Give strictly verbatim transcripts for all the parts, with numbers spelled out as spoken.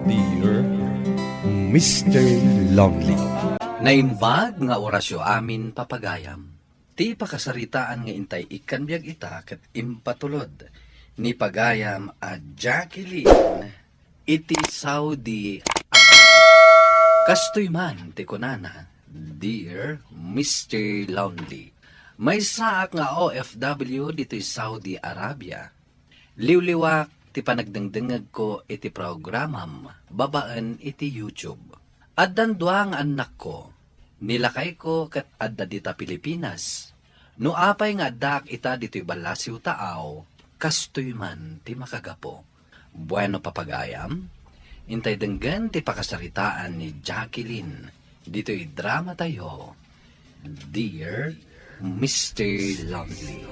Dear Mister Lonely. Naimbag nga orasyo amin, papagayam. Ti pakasaritaan nga intay ikkan biag ita ket impatulod ni pagayam a Jacqueline iti Saudi Arabia. Kastoy man ti kunana, Dear Mister Lonely, maysaak nga O F W ditoy Saudi Arabia. Liwliwak ti panagdengdengngegko iti programam babaen iti YouTube. Addan dua nga annakko. Ni lakayko ket adda dita Pilipinas. No apay nga addaak ita ditoy Ballasiw Taaw, kastoy man ti makagapu. Bueno, papagayam, intay denggen ti pakasaritaan ni Jacqueline ditoy drama tayo, Dear Mister Lonely.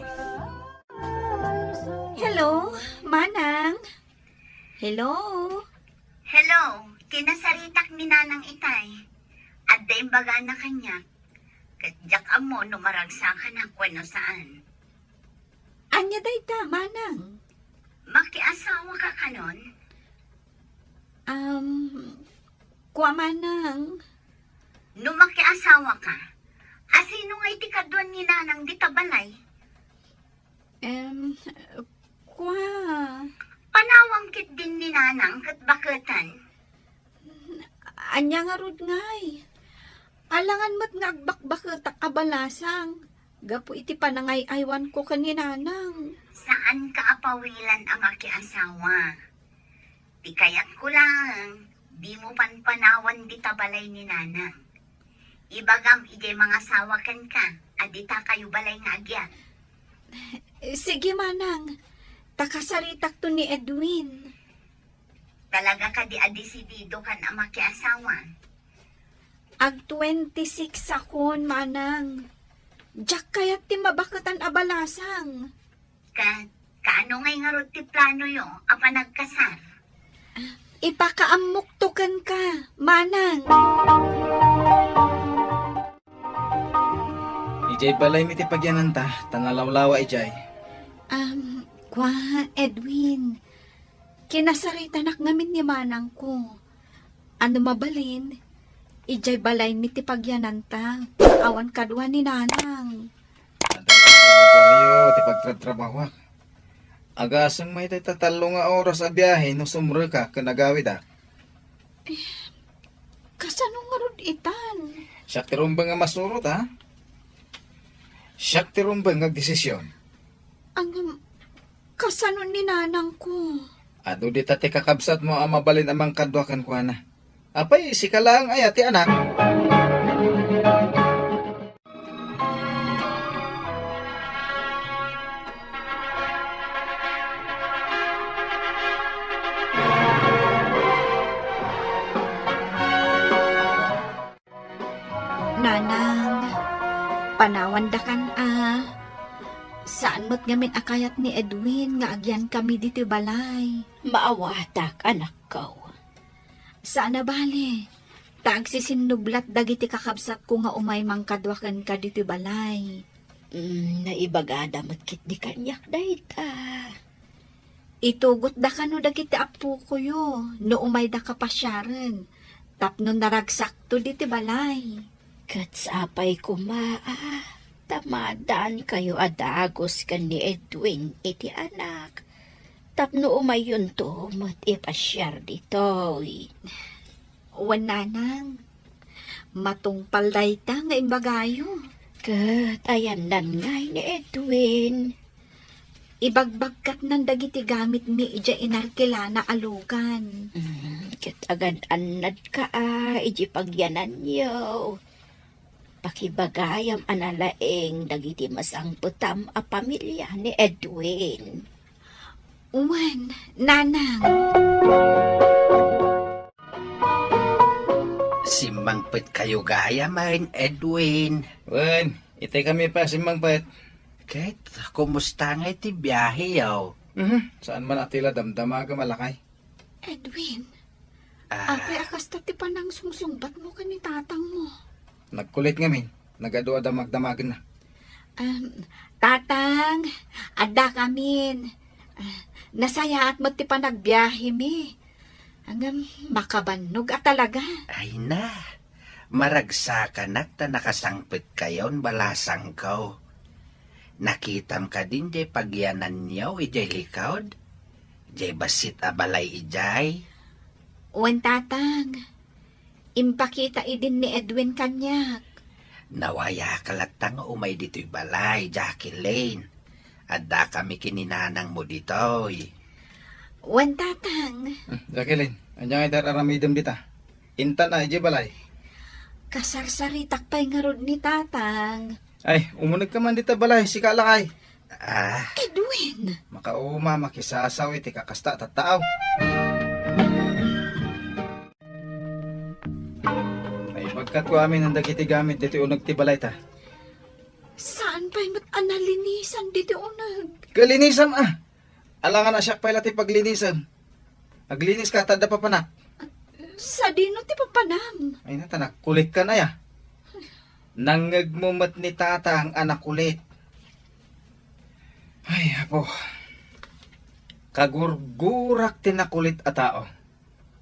Hello, Manang. Hello. Hello, kinasaritak ni Nanang itay. Adda imbagana kaniak. Ket diak ammo no maragsakanak wenno saan. Ania dayta, Manang? Makiasawa ka kanon? Um, kua, Manang. No makiasawa ka, asino nga iti kaduan ni Nanang dita balay? Em, kua. Panawam ketdin ni Nanang ket baketen. Ania ngarud ngay? Alangan met nga agbakbaketak a balasang gapu iti panangay-aywanko ken ni Nanang. Saanka a pawilan a makiasawa. Ti kayatko laeng, dimo panpanawan dita balay ni Nanang. Ibagam idiay mangasawa kenka a ditakayo balay nga agyan. Sige, Manang. Ta kasaritakto ni Edwin. Talaga kadi a desididokan a makiasawa? Ag twenty-six akon, Manang. Diak kayat ti mabaketan a balasang. Ket, kaano ngay ngarud ti planoyo a panagkasar? Ipakaammokto kenka, Manang. Idiay balaymi ti pagyananta, ta nalawlawa idiay. Um, kua, Edwin, kinasaritanak ngamin ni Manangko. Ano mabalin, idiay balaymi ti pagyananta, awan kadua ni Nanang. Adda ti pagtratrabahoak. Agasem met ita tallo nga oras a biahe no sumreka ken agawidak. Eh, kasano ngarud itan? Siak ti rumbeng a masurot, ha? Siak ti rumbeng nga agdesisyon. Ngem, kasano ni Nanangko? Adu dita ti kakabsatmo a mabalin a mangkadua kenkuana. Apay, sika laeng aya ti anak? Nanang, panawandakan a. Saan met ngamin a kayat ni Edwin nga agyankami ditoy balay. Maawatak, anakko. Saan a bale, ta agsisinnublat dagiti kakabsatko nga umay mangkadua kenka ditoy balay. Mm, naibagada met ketdi kaniak dayta. Itugotda kano dagiti appokoyo no umayda kapasiaren tapno naragsakto ditoy balay. Ket sapay koma a ta maaddaankayo a dagus ken ni Edwin iti anak tapno umayyonto met ipasiar ditoy. Wen, Nanang, matungpal dayta nga imbagayo. Ket ayannan ngay ni Edwin? Ibagbagkatnan dagiti gamitmi idiay inarkilana a lugan. Mm, ket agad-annadka a idiay pagyananyo. Pakibagayam a nalaing dagiti masangpetam a pamilia ni Edwin. Wen, Nanang. Simmangpetkayo gayam, Edwin. Wen, itay kami pay a simmangpet. Ket, kumusta ngay ti biaheyo? Mhm, saan man a ti la damdamagem a lakay. Edwin, ah, apay a kasta ti panangsungsungbatmo ken ni tatangmo? Nagkulit ngamin, nagadu a damagdamagenna. Um, Tatang, addakamin. Ah, nasayaat met ti panagbiahemi. Ngem makabannog a talaga. Ay na, maragsakanak ta nakasangpetkayon balasangko. Nakitam kadin jay pagyananyo idiay likod? Jay bassit a balay idiay? Wen, Tatang. Impakita idin ni Edwin kaniak. Nawayaka latta nga umay ditoy balay, Jacqueline. Addakami ken ni nanangmo ditoy. Wen, Tatang. Hmm, Jacqueline, ania ngay dar-aramidem dita? Intan a, idiay balay? Kasarsaritak pay ngarud ni Tatang. Ay, umunegka man dita balay, sika lakay. Ah. Edwin! Makauma, makisasaw iti kakasta a tattao. Naibagkatko amin dagiti gamit ditoy uneg ti balayta. Saan pay met a nalinisan ditoy uneg? Kalinisam a! Alangan a siak pay la ti paglinisem. Agliniska ta adda papanak. Sadino ti papanam? Ay na, ta nagkulit ka na ya. Nangngegmo met ni Tatang a nakulit. Ay, apo. Kagurgurak ti nakulit a tao.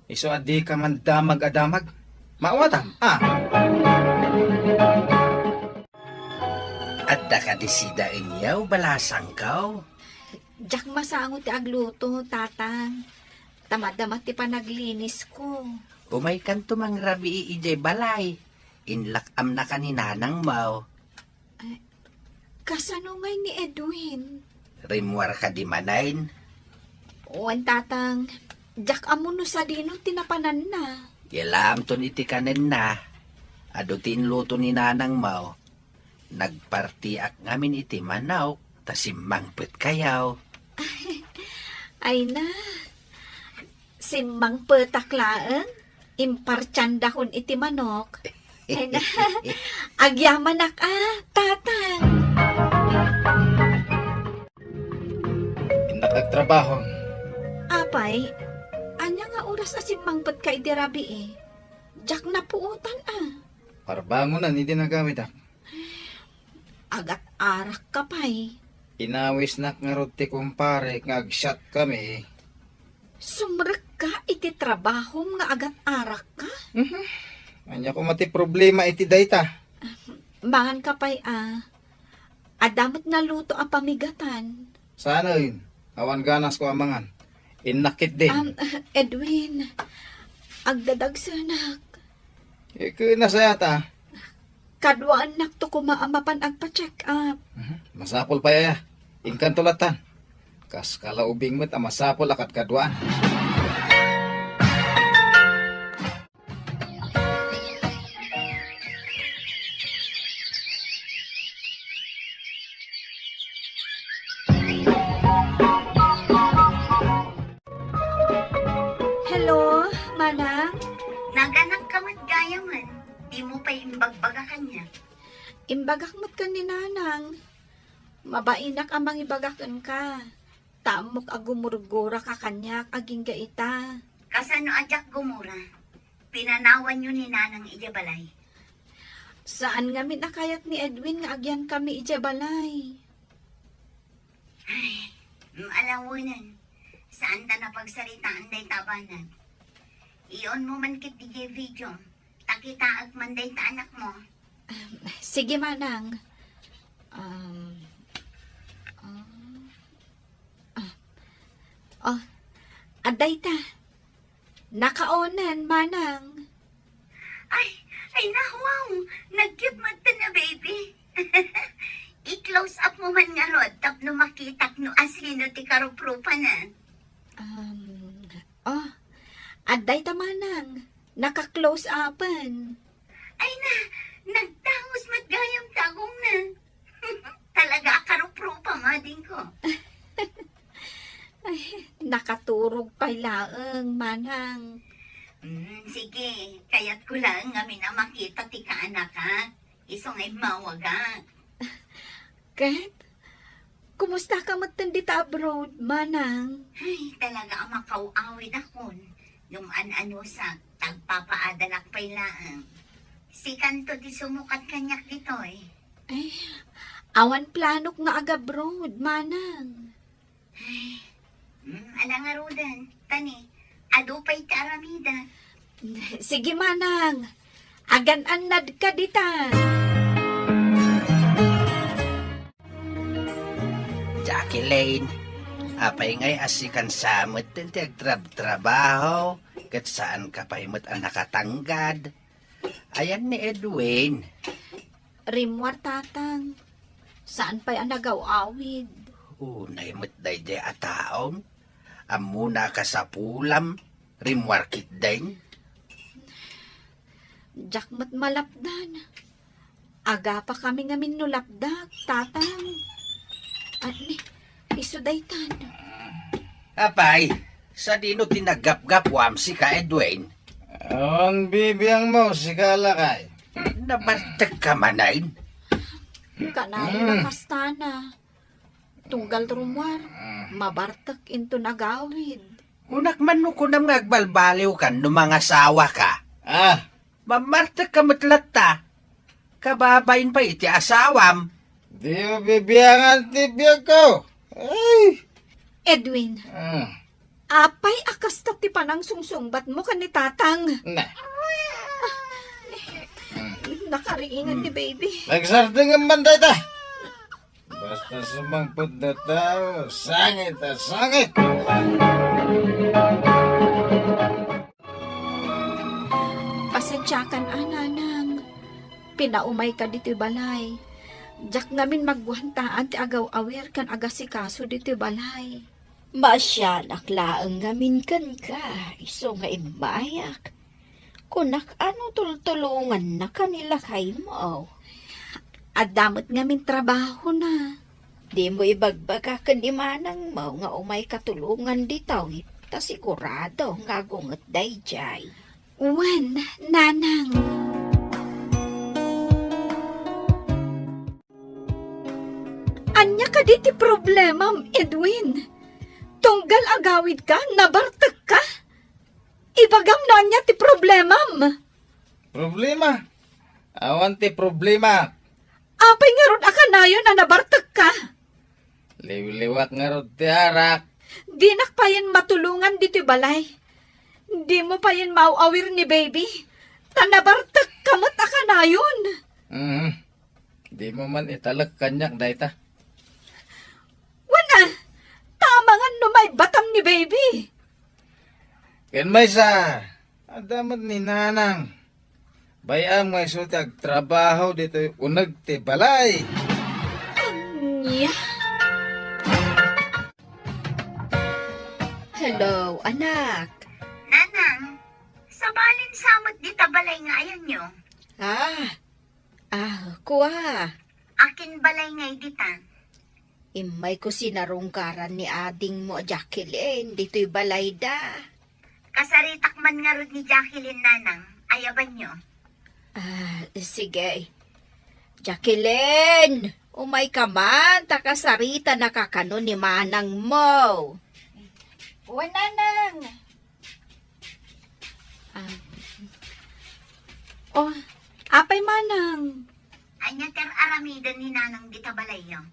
Isu a dika man damag a damag. Maawatam, a. Adda kadi sida inyaw, balasangko? Diak masango ti agluto, Tatang. Ta madama ti panaglinisko. Umaykanto mangrabii idiay balay. Inlak-amnaka ni nanangmo. Ay, kasano ngay ni Edwin? Rimmuar kadi manen? Wen, Tatang. Diak ammo no sadino ti napananna. Di alaamton iti kanenna. Adu ti inluto ni nanangmo. Nagpartiak ngamin iti manok, ta simmangpetkayo. Ay na, simmangpetak laeng, impartiandakon iti manok. Ay na, agyamanak a, Tatang. Innak agtrabaho. Apay, ania nga oras a simmangpetka idi rabii? Diak napuotan a. Parbangonan idi nagawidak. Agat-arakka pay. Inawisnak ngarud ti kumparek nga agsiatkami. Sumrekka iti trabahom nga agat-arakka? Mhm. Ania koma ti problema iti dayta? Manganka pay a. Adda met naluto a pamigatan. Saanen, awan ganasko a mangan. Innak ketdin. Um, Edwin, agdadagsanak. Eh, ken nasayat a. Kaduaannakto koma a mapan agpa-check up. Mhm. Masapul pay aya. Inkanto lattan. Kas kalaubing met a masapul a kadkaduaan. Hello, Manang? Naganakka met gayamen. Dimo pay imbagbaga kaniak. Imbagak met ken ni Nanang. Mabainak a mangibaga kenka. Ta ammok a gumurguraka kaniak agingga ita. Kasano a diak gumura? Pinanawanyo ni Nanang idiay balay. Saan ngamin a kayat ni Edwin nga agyankami idiay balay. Ay, mm, alawenen. Saan ta napagsaritaan dayta a banag. Iunmo man ketdi diay video. Ta kitaek man dayta anakmo. Sige, Manang. Um, um, ah. Oh, adda ita. Nakaonen, Manang. Ay, ay, na, wow! Nag-cute met ten a baby. I-close up mo man ngarud tapno makitak no asino ti karuprupanan. Um, oh, adda ita, Manang. Naka-close upen. Ay na, nagtangos met gayam ta agongna. Talaga a karuprupa, madingko. Ay, nakaturog pay laeng, Manang. Mm, sige, kayatko laeng ngamin a makita ti kaanakak. Isu nga immawagak. Ket, kumustaka metten dita abroad, Manang? Ay, talaga a makaw-awidakon. Ngem an-anusak, ta agpapaadalak pay laeng. Sikanto ti sumukat kaniak ditoy. Ay, awan planok nga agabroad, Manang. Ay, mm, ala ngaruden, tani, Adu pay ti aramidek. Sige, manang. Agan-annadka ditan. Jacqueline, apay ngay a sikan sa met ti agtrabtrabaho, ket saanka pay met a nakatanggad? Ayan ni Edwin. Rimmuar, Tatang. Saan pay a nagaw-awid. Unay met daydiay a taon. Ammona a kasapulam. Rimmuar ketdin. Diak met malapdan. Agapakami ngamin no lapdak, Tatang. Ani, isu daytan. Apay, sadino ti naggapgapuam, sika, Edwin? Awan bibiangmo, sika, lakay. Nabartekka manen? Kanayon a kastana. Tunggal rummuar, mabartek inton agawid. Kunak man no kunam nga agbalbaliwkan no mangasawaka. Ah. Mammartekka met latta. Kababain pay iti asawam. Di mo bibiangan ti biagko. Ay. Edwin, Ah. apay a kasta ti panangsungsungbatmo ken ni Tatang? Na. Nakariingan ni Baby. Nagsardengem man dayta. Basta sumangpet dayta, sangit a sangit. Pasensiakan a, Nanang. Pinaumayka ditoy balay. Diak ngamin maguantaan ti agaw-awir ken agasikaso ditoy balay. Maasianak laeng ngamin kenka, isu nga immayak. Kunak a no tultulongannaka ni lakaymo. Adda met ngamin trabahona. Dimo ibagbaga ken ni manangmo nga umayka tulongan ditoy, ta sigurado nga agunget daydiay. Wen, Nanang. Ania kadi ti problemam, Edwin? Tunggal agawidka, nabartekka? Ibagam no ania ti problemam. Problema? Awan ti problema. Apay ngarud a kanayon a nabartekka? Liwliwak ngarud ti arak. Dinak payen matulongan ditoy balay. Dimo payen maaw-awir ni Baby. Ta nabartekka met a kanayon. Mhm. Dimo man italek kaniak dayta. Wen a, ta amangan no maibatam ni Baby. Ken maysa, adda met ni Nanang. Bay-am nga isu ti agtrabaho ditoy uneg ti balay. Ania? Hello, anak. Nanang, sabalin sa met dita balay nga ayanyo? Ah, ah, kua. Akin balay ngay dita? Immayko sinarungkaran ni adingmo a Jacqueline ditoy balayda. Kasaritak man ngarud ni Jacqueline, Nanang. Ayabanyo. Ah, sige. Jacqueline, umayka man, ta kasaritanaka kano ni manangmo. Wen, Nanang. Ah. Oh, apay, Manang? Ania ti ar-aramiden ni Nanang dita balayyo?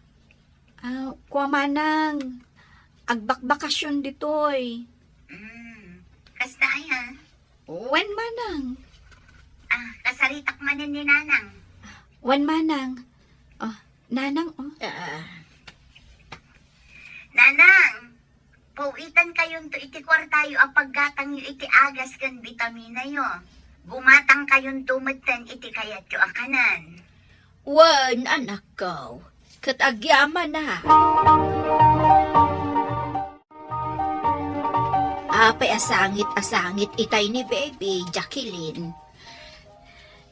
Ah, kua, Manang. Agbakbakasyon ditoy. Mm, kasta aya? Wen, Manang. Ah, kasaritak manen ni Nanang. Wen, Manang. Oh, Nanang, oh. Ah. Nanang, pawitan kayonto iti kuartayo a paggatangyo iti agas ken bitaminayo. Gumatang kayonto metten iti kayatyo a kanan. Wen, anakko, ket agyamanak. Apay a sangit a sangit itay ni Baby, Jacqueline?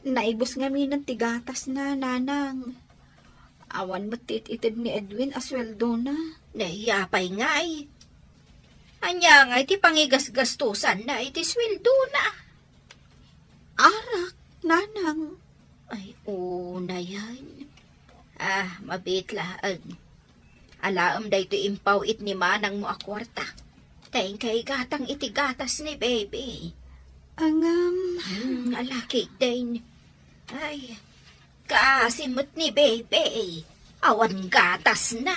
Naibus ngaminen ti gatasna, Nanang. Awan met ti it-ited ni Edwin a sueldona. Naiya pay ngay. Ania ngay ti pangigasgastosanna iti sueldona? Arak, Nanang. Ay, unayen. Ah, mabiit laeng. Alaem daytoy impaw-it ni manangmo a kuarta. Ta inka igatang iti gatas ni Baby. Ngem. Hmm, alakik din. Ay, kaasi met ni Baby. Awan gatasna.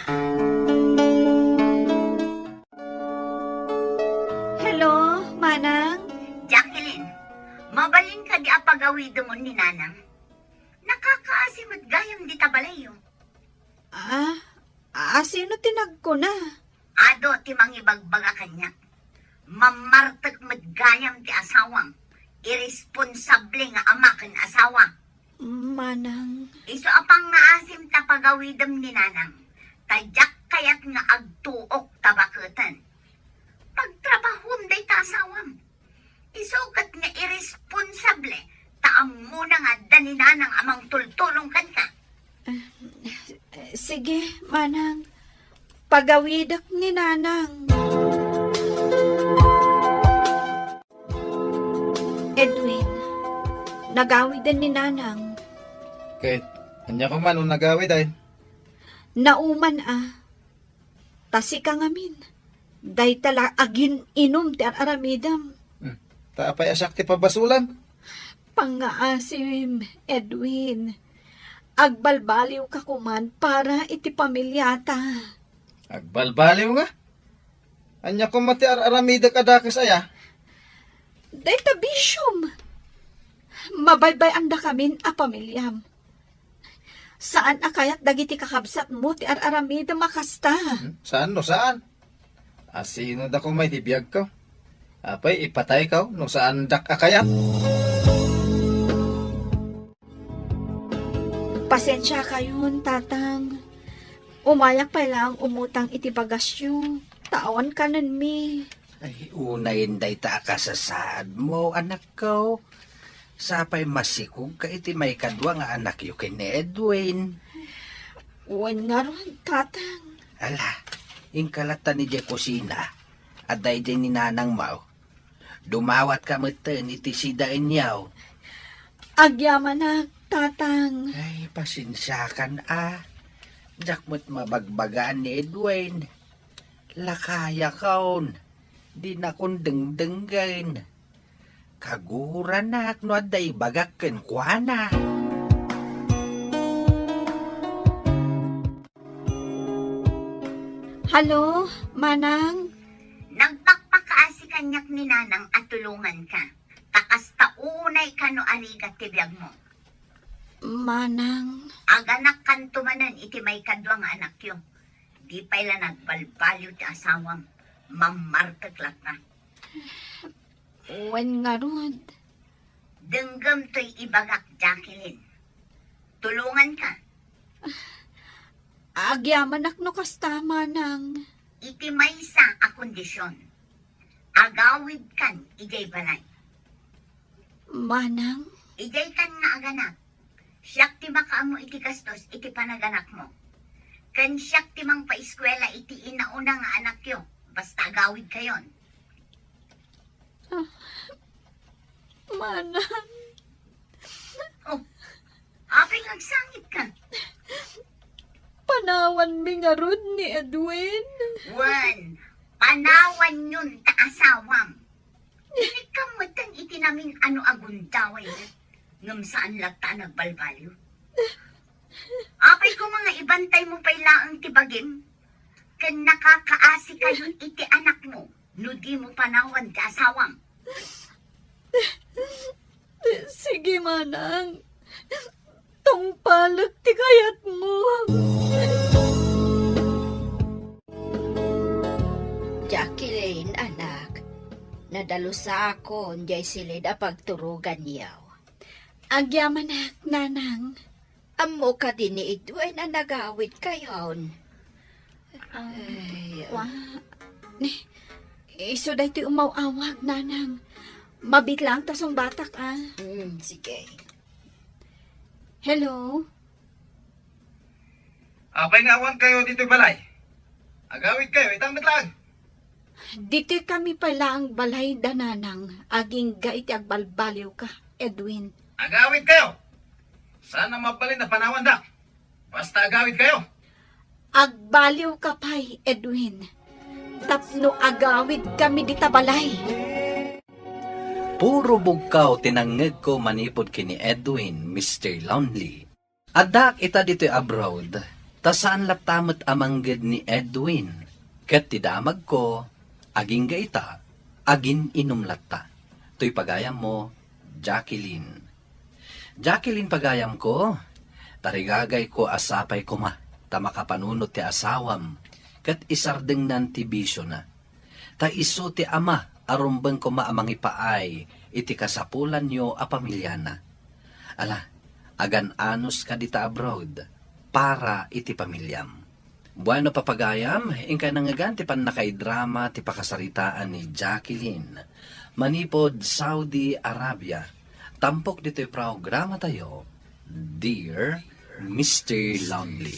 Hello, Manang. a pagawidemon ni Nanang? Nakakaasi met gayam dita balayyo. Ah, a-, asino ti nagkuna? Adu ti mangibagbaga kaniak. Mammartek met gayam ti asawam. Irresponsable nga ama ken asawa. Manang. Isu a pangngaasim ta pagawidem ni Nanang, ta diak kayat nga agtuok ta baketen. Pagtrabahuem dayta asawam. Isu ket nga irresponsable, ta ammona nga adda ni Nanang a mangtultulong kenka. Sige, Manang. Pagawidek ni Nanang. Edwin, nagawiden ni Nanang. Ket, ania koma no nagawiden? Nauman a. Ta sika ngamin, dayta la agin-inum ti ar-aramidem. Hmm. Ta apay a siak ti pabasolan? Pangngaasim, Edwin. Agbalbaliwka koman para iti pamiliata. Agbalbaliw nga? Ania koma ti ar-aramidek a dakes aya? Dayta bisiom. Mabaybay-andakamin a pamiliam. Saan a kayat dagiti kakabsatmo ti ar-aramidem a kasta. Hmm? Saan no saan? Asino da koma iti biagko? Apay, ipatayko no saandak a kayat? Pasensiakayon, Tatang. Umayak pay laeng umutang iti bagasyo, ta awan kanenmi. Ay, unayen dayta a kasasaadmo, anakko. Sapay masikogka iti maikadua nga anakyo ken ni Edwin. Wen ngarud, Tatang. Ala, inka latta idiay kusina. Adda idiay ni Nanangmo. Dumawatka metten iti sidaenyo. Agyamanak, Tatang. Ay, pasensiakan a. Diak met mabagbagaan ni Edwin. Lakayakon, dinakon dengdenggen. Kaguranak no adda ibagak kenkuana. Hallo, Manang? Nagpakpakaasi kaniak ni Nanang a tulonganka. Ta kasta unay kano a rigat ti biagmo. Manang. Aganakkanto manen iti maikadua nga anakyo. Di pay la nagbalbaliw ti asawam. Mammartek latta. Wen ngarud. Denggem toy ibagak, Jacqueline. Tulonganka. Agyamanak no kasta, Manang. Iti maysa a kondisyon, agawidkan idiay balay. Manang? Idiay kan nga aganak. Siak ti makaammo iti gastos iti panaganakmo. Ken siak ti mangpaeskuela iti inauna nga anakyo, basta agawidkayon. Ah, Manang. Oh, apay nga agsangitka? Panawanmi ngarud ni Edwin. Wen, panawanyon ta asawam. Inikam metten iti namin-ano a gundaway, ngem saan latta a nagbalbaliw. Apay koma nga ibantaymo pay laeng ti bagim, ken nakakaasikayon iti anakmo no dimo panawan ti asawam. Sige, Manang. Tungpalek ti kayatmo. Jacqueline, anak, nadalus a akon diay silid a pagturoganyo. Agyamanak, Nanang. Ammo kadi ni Edwin a nagawidkayon? Ah, ay, wa. Ni, isu daytoy umaw-awag, Nanang. Mabiit lang ta sungbatak, ah. Mm, sige. Hello? Apay nga awan kayo ditoy balay? Agawid kayo, itam met laeng. Ditoy kami pay laeng balay da Nanang, agingga iti agbalbaliwka, Edwin. Agawid kayo! Saan ang mabalin na panawan da? Basta agawid kayo! Agbaliwka pay, Edwin. Tapno agawid kami dita balay. Puro bugkaw ti nangngegko manipud ken ni Edwin, Mister Lonely. Addaak ita ditoy abroad, ta saan latta met a mangged ni Edwin. Ket ti damagko, agingga ita, agin-inum latta. Toy pagayammo, Jacqueline. Jacqueline, pagayamko, tarigagayko a sapay koma ta makapanunot ti asawam ket isardengnan ti bisiona. Ta isu ti ama a rumbeng koma a mangipaay iti kasapulanyo a pamiliana. Ala, agan-anos kadi ta abroad para iti pamiliam. Bueno, papagayam, inkay nangngegan ti pannakaidrama ti pakasaritaan ni Jacqueline manipud Saudi Arabia. Tampok ditoy programatayo, Dear Mister Lonely.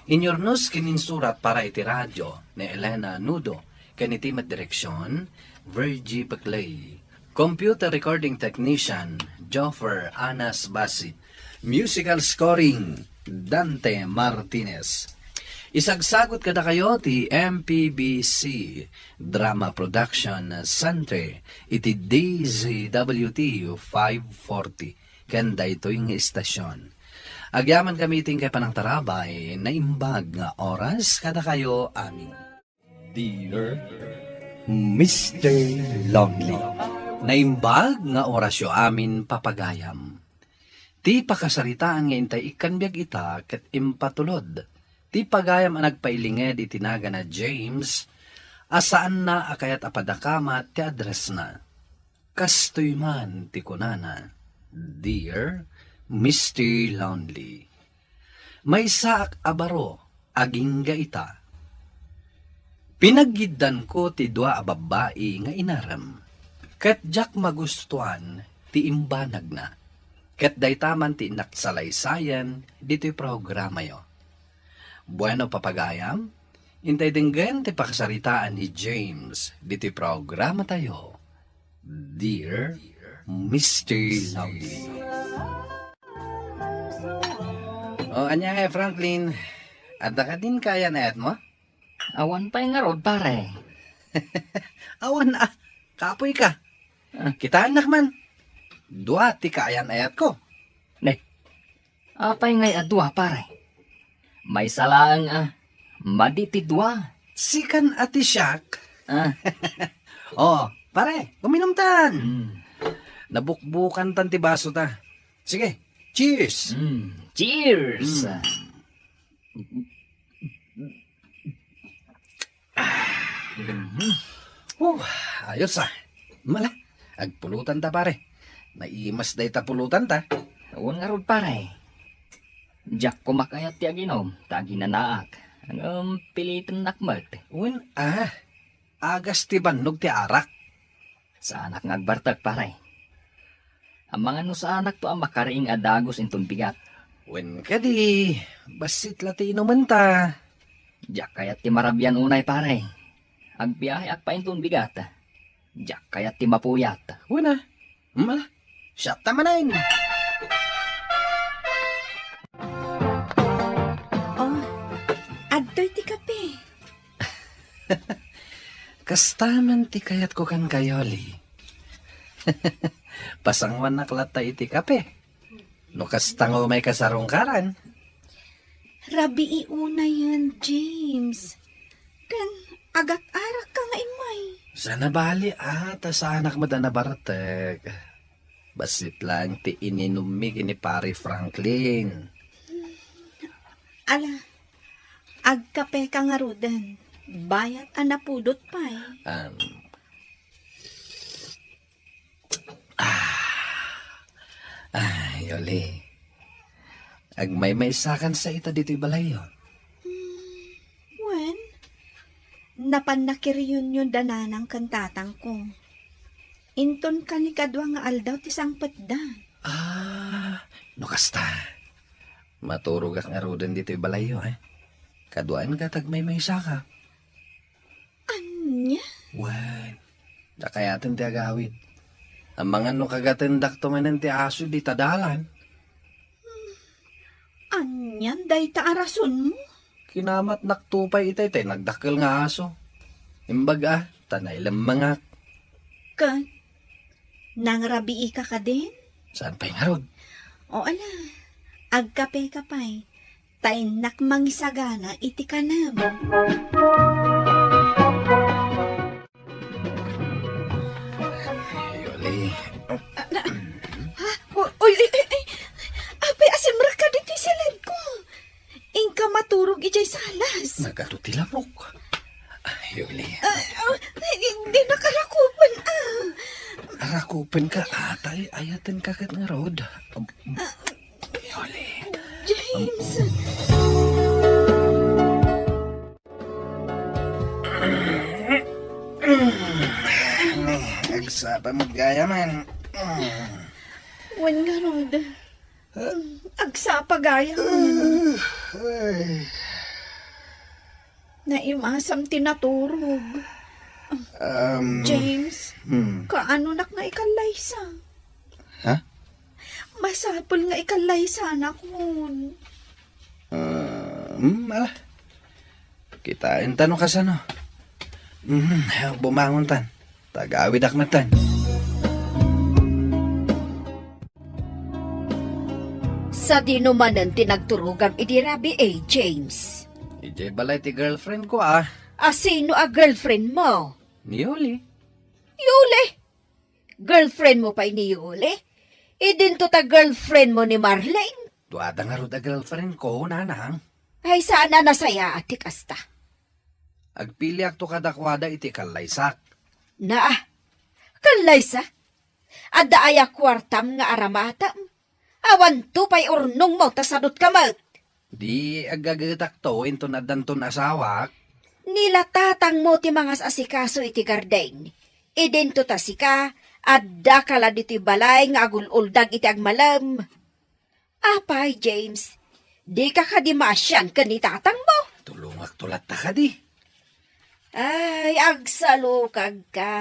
Inyurnos ken insurat para iti radio ni Elena Nudo, ken iti met direksyon, Virgie Peclay. Computer recording technician, Joffer Anas Basi. Musical scoring, Dante Martinez. Isagsagot kadakayo ti M P B C Drama Production Center iti D Z W T five forty ken daytoy nga istasyon. Agyamankami iti inkay panangtarabay, naimbag nga oras kadakayo amin. Dear Mister Lonely. Naimbag nga orasyo amin, papagayam. Ti pakasaritaan nga intay ikkan biag ita ket impatulod ti pagayam a nagpailinged iti nagana James a saanna a kayat a padakamat ti addressna. Kastoy man ti kunana, Dear Mister Lonely. Maysaak a baro agingga ita. Pinaggiddanko ti dua a babbai nga inarem, ket diak magustuan ti imbanagna. Ket dayta man ti innak salaysayan ditoy programayo. Bueno, papagayam, intay denggen ti pakasaritaan ni James ditoy programatayo. Dear Mister Lonely. O, ania ngay, Franklin? Adda kadin kayan-ayatmo? Awan pay ngarud, pare. Awan a, kapoy ka. Ah. Kitaennak man. Dua ti kaayan-ayatko. Ne, apay ngay a dua, pare? Maysa laeng a, madi ti dua. Sikan a ti siak. Ah. O, pare, uminumtan. Mm. Nabukbukantan ti basota. Sige, cheers. Mm. Cheers. Mm. Mhm. Oh, ayos a. Mala, agpulotanta, pare. Naimas dayta pulotanta. Wen ngarud, pare. Diak koma kayat ti aginom, ta aginanaak. Ngem pilitennak met. Wen a, agas ti bannog ti arak. Saanak nga agbartek, pare. Amangan no saanakto a makariing a dagus inton bigat. Wen kadi, bassit la ti inumenta. Diak kayat ti marabian unay, pare. Agbiaheak pay inton bigat. Diak kayat ti mapuyat. Wen a. Mala, siak ta manen. Oh, adtoy ti kape. Kasta man ti kayatko kenka, Yoli. Pasangoannak latta iti kape. No kasta nga umayka sarungkaran. Rabii unayen, James. Ken agat-arakka nga immay. Saan a bali a, ta saanak met a nabartek. Bassit laeng ti ininummi ken ni Pare Franklin. Ala, agkapeka ngaruden. Bayat a napudot pay. Um, ah, ah, Yoli. Agmaymaysakan sa ita ditoy balayyo. Hmm, wen, napan nakiriyunyon da nanang ken tatangko. Inton kanikadua nga aldaw ti sangpetda. Ah, no kasta, maturogak ngaruden ditoy balayyo, eh. Kaduaenka ta agmaymaysaka. Ania? Wen, dakayaten ti agawid. Amangan no kagatendakto manen ti aso dita dalan. Anian dayta a rasonmo? Kinamatnakto pay itay tay nagdakkel nga aso. Imbag a, ta nailemmengak. Ket nangrabiika kadin? Saan pay ngarud? O ala, agkapeka pay. Ta innak mangisagana iti kanem. Yoli. Pen ka atay, ayaten ka ket ngarud. Am-, Yoli. James! Agsapa met gayam. Wen ngarud. Agsapa gayam. Ay. Naimasam ti naturog. Um, James, hmm. Kaanonak nga ikallaysa? Ha? Masapul nga ikallaysanakon. Ah, hmm, ala. Kitaenta no kasano. Hmm, bumangontan. Tagawidak metten. Sadino manen ti nagturogam idi rabii, James? Idiay balay ti girlfriend ko, ah. A sino a girlfriend mo? Ni Yuli. Yuli? Girlfriend mo pay ni Yuli? Idinto ta girlfriend mo ni Marlene? Duada ngarud a girlfriend ko, nanang. Ay, saan a nasayaat ti kasta? Agpiliakto kadakuada iti kallaysak. Naa, kallaysa? Adda aya kuartam nga aramatam? Awanto pay urnongmo ta sadutka met. Di agagetakto inton addanton asawak. Ni la tatangmo ti mangas-asikaso iti garden. Idinto ta sika, addaka la ditoy balay nga agul-uldag iti agmalem. Apay, James, dika kadi maasian ken ni tatangmo? Tulongakto latta kadi. Ay, agsalukagka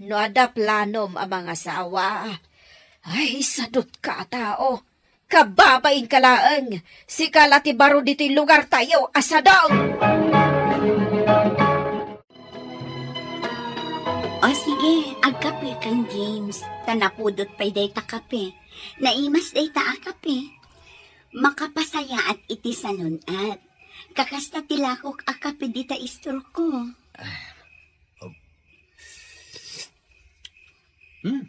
no adda planom a mangasawa. Ay, sadutka a tao. Kababainka laeng. Sika la ti baro ditoy lugartayo a sadong. O sige, agkape kan James. Ta napudot pay dayta kape. Naimas dayta a kape. Makapasayaat iti salun-at. Kakasta ti lakok a kape dita istroko. Hmm.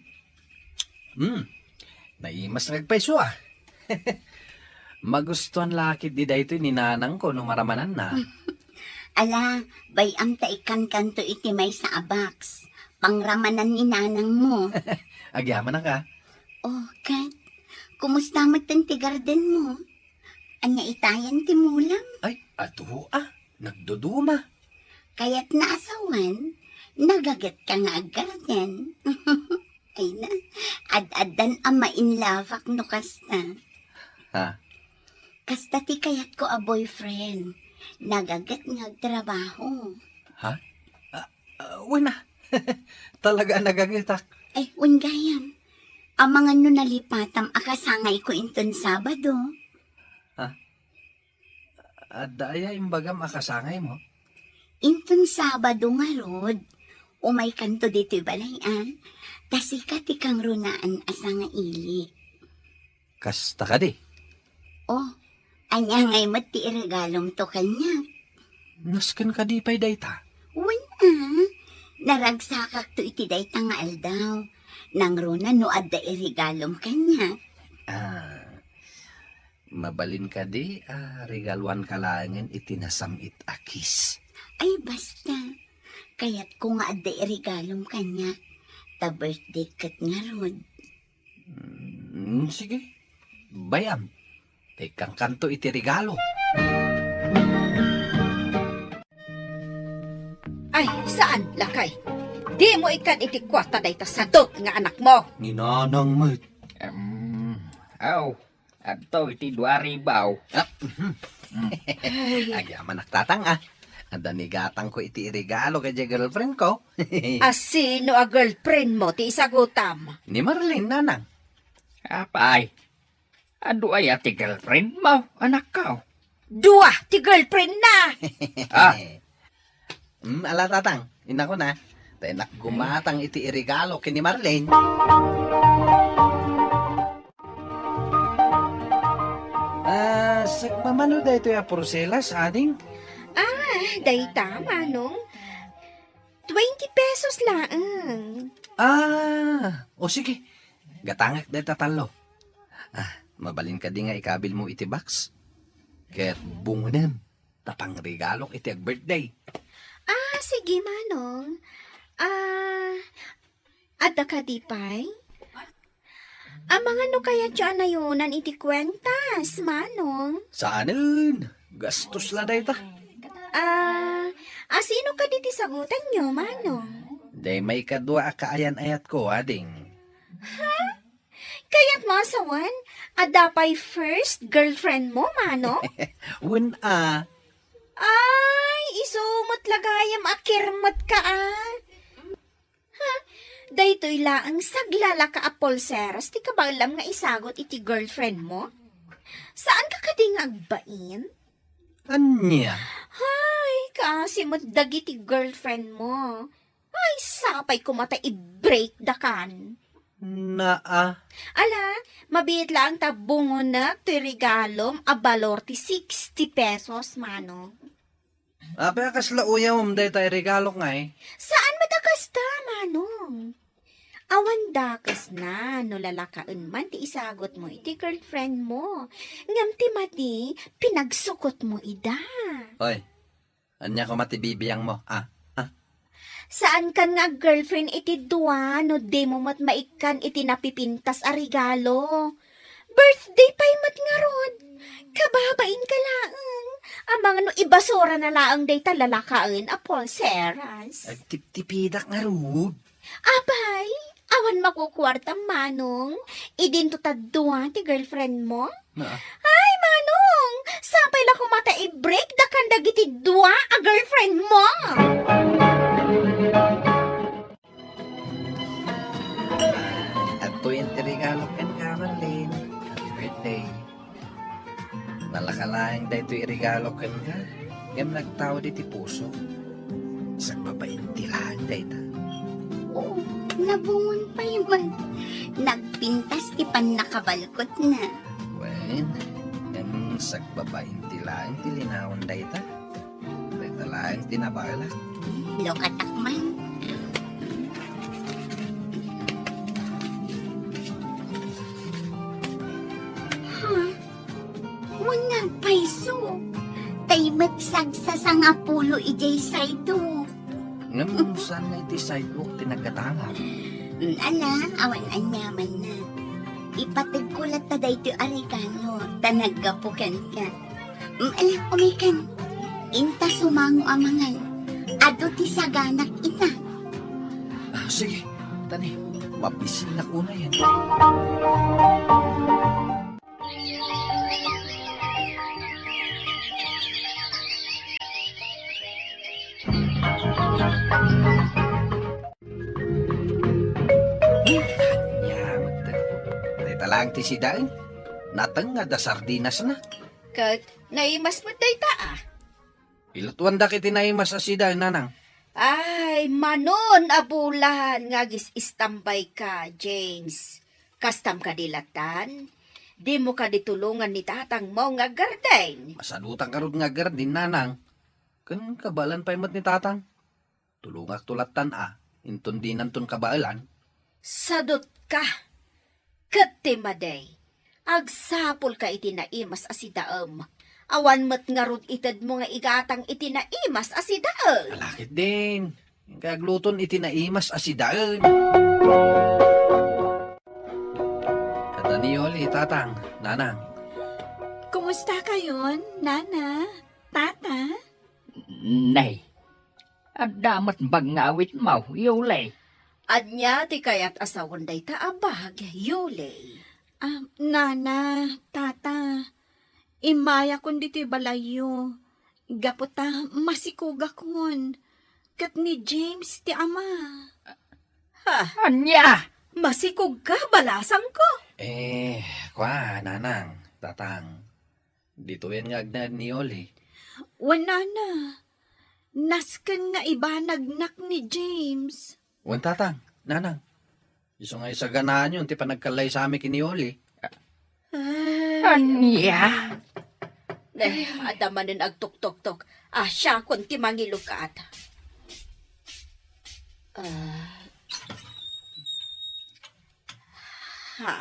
Hmm. Naimas nga agpayso, ah. Magustuhan la ketdi daytoy ni nanangko no maramananna. Ala, bay-am ta ikkankanto iti maysa a box. Pangramanan ni nanangmo. Agyamanak, ah. Oh, ket, kumusta metten ti gardenmo? Ania itayen ti mulam? Ay, adu, ah. Nagduduma. Kayatna a sawen, nagagetka nga aggarden. Ay na, ad-addan a mainlove-ak no kasta. Ha? Kasta ti kayatko a boyfriend. Nagaget nga agtrabaho. Ha? Ah, ah, wen a. Talaga a nagagetak. Ay, wen gayam. Amangan no nalipatam a kasangayko inton Sabado. Ha? Adda aya imbagam a kasangaymo? Inton Sabado ngarud, umaykanto ditoy balay, a. Ta sika ti kangrunaan a sangaili. Kasta kadi? Oh, ania ngay met ti iregalomto kaniak? Nasken kadi pay dayta? Wen a, naragsakakto iti dayta nga aldaw. Nangruna no adda iregalom kaniak. Ah, mabalin kadi a regaluanka laengen iti nasam-it a kiss? Ay, basta. Kayatko nga adda iregalom kaniak. Ta birthday ket ngarud. Mm, sige. Bay-am. Ikkankanto iti regalo. Ay, saan, lakay? Dimo ikkan iti kuarta dayta sadot nga anakmo. Ni nanang met. Em, aw, adto iti dua ribaw. Ah, mhm. Mm. Ay. Agyamanak, tatang, a. Adda ni gatangko iti iregalo kadiay girlfriendko. A sino a girlfriendmo ti isagutam? Ni Marlene, nanang. Apay, adu aya ti girlfriendmo, anakko? Dua ti girlfriendna! Ah. Mm, ala, tatang, inakona. Ta innak gumatang iti iregalo ken ni Marlene. Ah, sagmamano daytoy a porselas, ading? Ah, dayta, manong. Twenty pesos laeng. Ah, o sige. Gatangek dayta tallo. Ah, mabalin kadi nga ikabilmo iti box? Ket bungonem, ta pangregalok iti ag-birthday. Ah, sige, manong. Ah, adda kadi pay? Mangano kayatyo a nayonan iti kuentas, Manong? Saanen, gastos la dayta. Ah, asino kadi ti sagutanyo, Manong? Dayta maikadua a kaayan-ayatko, ading. Ha? Kayatmo a sawen, adda pay first girlfriend mo, Manong? Wen a. Ay, isu met la gayam a kirmetka, a. Ha? Daytoy laeng saglalaka a pulseras ti kabaelam nga isagut iti girlfriend mo? Saanka kadi nga agbain? Ania? Hay, kaasi met dagiti girlfriend mo. Ay, sapay koma ta i-break dakan. Naa. Ala, mabiit laeng ta bungonek toy regalom a balor ti sixty pesos, Manong. Apay a kasla uyawem dayta iregalok ngay? Saan met a kasta, Manong. Awan dakesna no lalakaen man ti isagut mo iti girlfriend mo. Ngem ti madi, pinagsukot mo ida. Hoy, ania koma ti bibiang mo, a? A? Saankan nga ag-girlfriend iti dua no dimo met maikkan iti napipintas a regalo. Birthday pay met ngarud. Kababainka laeng. Amangan no ibasurana laeng dayta lalakaen a pulseras. Agtiptipidak ngarud. Apay, awan makukuartam, Manong. Idinto ta dua ti girlfriend mo? Ay, Manong! Sapay la koma ta i-break dakan dagiti dua a girlfriend mo! Adtoyen ti regalo kenka, Marlene. Happy birthday. Nalaka laeng daytoy iregalo kenka, ngem nagtaud iti puso. Sagbabain ti laeng dayta. Oo, nabungon pay man. Nagpintas ti pannakabalkotna. Wen, ngem sagbabain ti laeng ti linaon dayta. Dayta laeng ti nabaelak. Lukatak man. Ha? Wen nga agpayso. Tay met sagsasangapulo idiay sidewalk. Ngem saan nga iti sidewalk ti naggatangak? Mm, ala, awan aniamanna. Ipateg ko latta daytoy a regalo, ta naggapu kenka. Mm, ala, umikan. Inta sumango a mangan. Adu ti saganak ita. Ah, sige, tani, mabisinak unayen. Ania met. Dayta laeng ti sidaen. Nateng nga adda sardinasna. Ket naimas met dayta, a. Ilatuandak iti naimas a sidaen, nanang. Ay, manon a bulan nga agis-istambayka, James. Kastam kadi lattan? Dimo kadi tulongan ni tatangmo nga aggarden? Masadutan ngarud nga aggarden, nanang. Ken kabaelan pay met ni tatang. Tulongakto lattan a, inton dinanton kabaelan. Sadutka! Ket ti madi, agsapulka iti naimas a sidaem. Awan met ngarud itedmo nga igatang iti naimas a sidaem. Ala ketdin, inka agluton iti naimas a sidaen. Adda ni Yoli, tatang, nanang. Kumusta kayon, nana, tata? Nay, adda met bag nga awitmo, Yuli. Ania ti kayat a sawen dayta a bag, Yuli? Ah, nana, tata, immayakon ditoy balayyo. Gapu ta masikogakon. Ket ni James ti ama. Ha? Ania? Masikogka, balasangko? Eh, kua, nanang, tatang. Ditoyen nga agnaed ni Yoli. Wen, nana, nasken nga ibanagnak ni James. Wen, tatang, nanang. Isu nga isaganaanyon ti panagkallaysami ken ni Yoli. Ay. Ania? Eh, adda manen agtuktoktok. Asiakon ti mangilukat. Ah. Ha?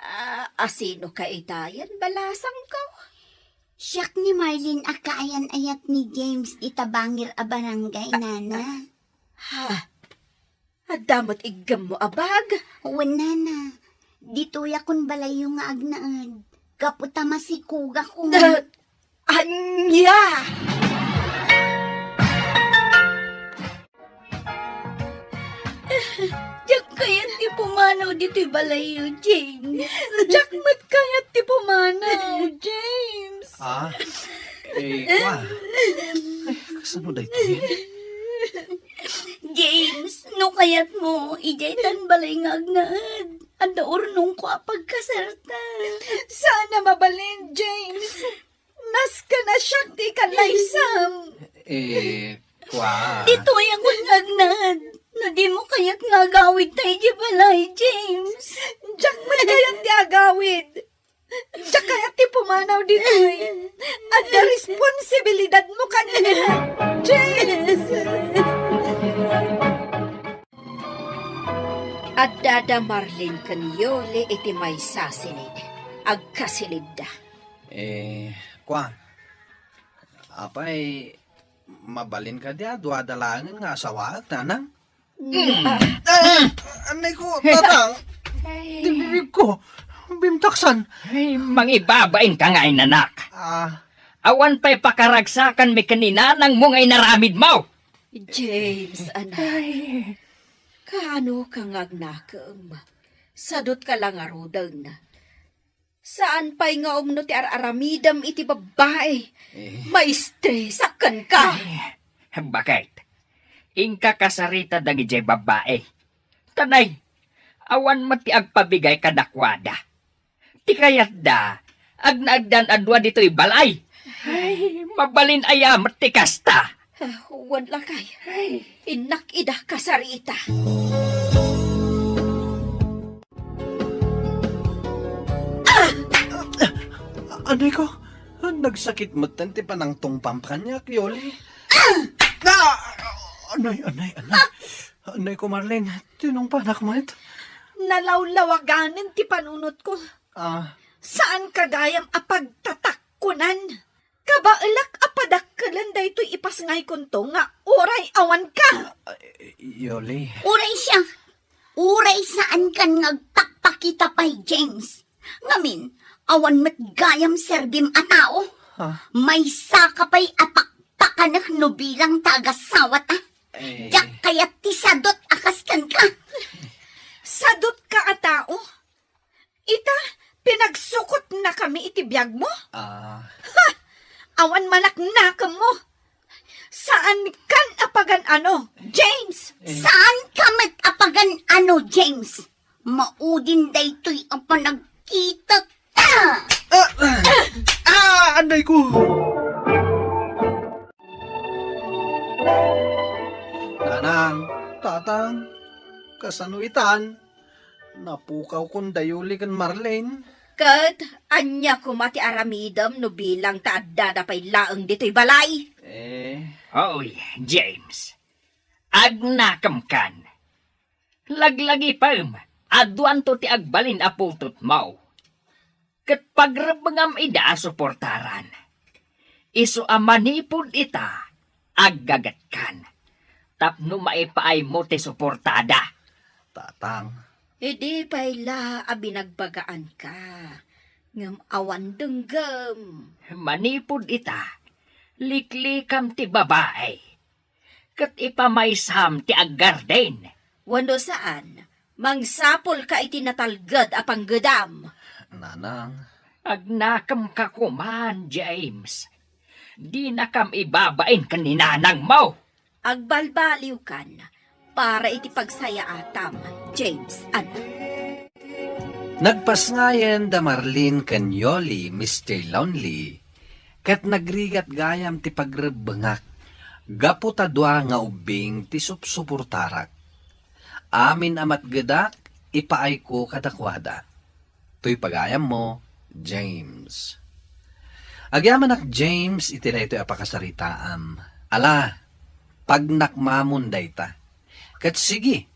Ah, asino ka itayen, balasangko? Siak ni Marlene a kaayan-ayat ni James ita bangir a barangay, nana. Ha? Adda met iggemmo a bag? Wen, nana. Ditoyakon balayyo nga agnaed, gapu ta masikogakon. Da-, ania? Diak kayat ti pumanaw ditoy balayyo, James. Diak met kayat ti pumanaw, James. Ah, eh, kwa. Ay, kasano daytoy? James, no kayatmo, idiay tan balay nga agnaed. Adda urnongko a pagkasarta. Saan a mabalin, James. Nasken a siak ti ikalaysam. Eh, kwa. Ditoyakon nga agnaed. No dimo kayat nga agawidta idiay balay, James. Diak met kayat ti agawid. Diak kayat ti pumanaw ditoy. Adda responsibilidadmo kaniak, James. Adda da Marlene ken Yoli iti maysa a silid. Agkasilidda. Eh, kwa. Apay, mabalin kadi a duada laengen nga asawaek, nanang? Mm. Ah, anay ko, tatang. Ay. Ti bibig ko. Bimtaksan. Ay, mangibabain ka nga inanak. Ah. Awan pay pakaragsakan mi ken ni nanang mo nga inaramid mo. James, anak. Ay. Kaano ka nga agnakem? Sadot ka la ngaruden. Saan pay nga umno ti ar-aramidem iti babbai. Eh. Maistresak kenka. Ay, baket? Inka kasarita dagidiay babbai. Tanay, awan met ti agpabigay kadakuada. Ti kayatda, agnaeddan a dua ditoy balay. Ay, mabalin aya met ti kasta. Ah, wen lakay. Ay. Innak ida kasarita. Anay ko, nagsakit metten ti panangtungpam kaniak, Yoli. Ah! Anay, anay, anay. Anay ko, Marlene, tinungpanak met. Nalawlawaganen ti panunotko. Ah. Saan ka gayam a pagtatakkunan? Kabaelak a padakkelen daytoy ipasngaykonto nga uray awanka. Ah, Yoli. Uray siak. Uray saankan nga agpakpakita pay, James. Ngamin, awan met gayam serbim a tao. Ha? Maysaka pay a pakpakanek no bilang ta agasawata. Eh. Diak kayat ti sadot a kas kenka. Sadotka a tao? Ita, pinagsukotnakami iti biagmo? Ah. Ha! Awan manaknakemmo. Saankan a pagan-ano, James? Eh. Saanka met a pagan-ano, James? Maudin daytoy a panagkitak. Ah! Ah! Ah! Anay ko! Nanang, tatang, kasano itan? Napukawkon da Yoli ken Marlene. Ket ania koma ti aramidem no bilang ta addada pay laeng ditoy balay? Eh. Hoy, James. Agnakemkan. Laglagipem, aduanto ti agbalin a putotmo. Ket pagrebbengam ida a suportaran. Isu a manipud ita, aggagetkan. Tapno maipaaymo ti suportada. Tatang. Idi pay la a binagbagaanka, ngem awan denggem. Manipud ita, liklikam ti babai. Ket ipamaysam ti aggarden. Wenno saan, mangsapulka iti natalged a panggedam. Nanang. Agnakemka koman, James. Dinakam ibabain ken ni nanangmo. Agbalbaliwkan para iti pagsayaatam, James, anak. Nagpasngayen da Marlene ken Yoli, Mister Lonely, ket nagrigat gayam ti pagrebbengak gapu ta dua nga ubbing ti supsuportarak. Amin a matgedak, ipaayko kadakuada. Toy pagayammo, James. Agyamanak, James, iti daytoy a pakasaritaam. Ala, pagnakmamon dayta. Ket sige,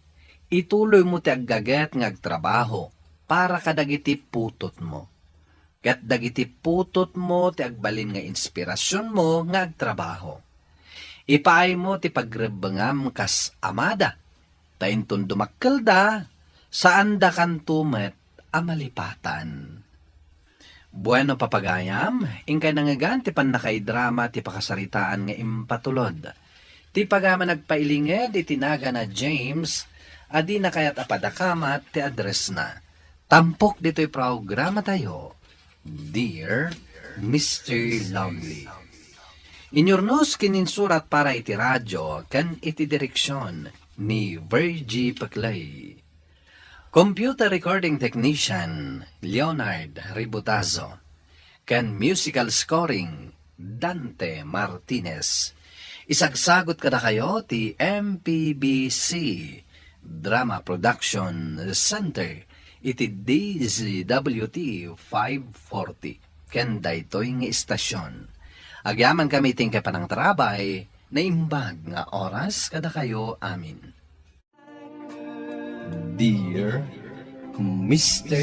ituloymo ti aggaget nga agtrabaho para kadagiti putotmo. Ket dagiti putotmo ti agbalin nga inspirasionmo nga agtrabaho. Ipaaymo ti pagrebbengam kas amada, ta inton dumakkelda, saandakanto met a malipatan. Bueno, papagayam, inkay nangngegan ti pannakaidrama ti pakasaritaan nga impatulod. Ti pagayam a nagpailinged iti nagan a James a dina kayat a padakamat ti addressna. Tampok ditoy programatayo, Dear Mister Lonely. Inyurnos ken insurat para iti radio ken iti direksion ni Virgie Paclay. Computer recording technician, Leonard Ributazo. Ken musical scoring, Dante Martinez. Isagsagut kadakayo ti M P B C Drama Production Center iti D Z W T five forty. Ken daytoy nga istasyon. Agyamankami ti inkay panangtarabay, naimbag nga oras kadakayo amin. Dear Mister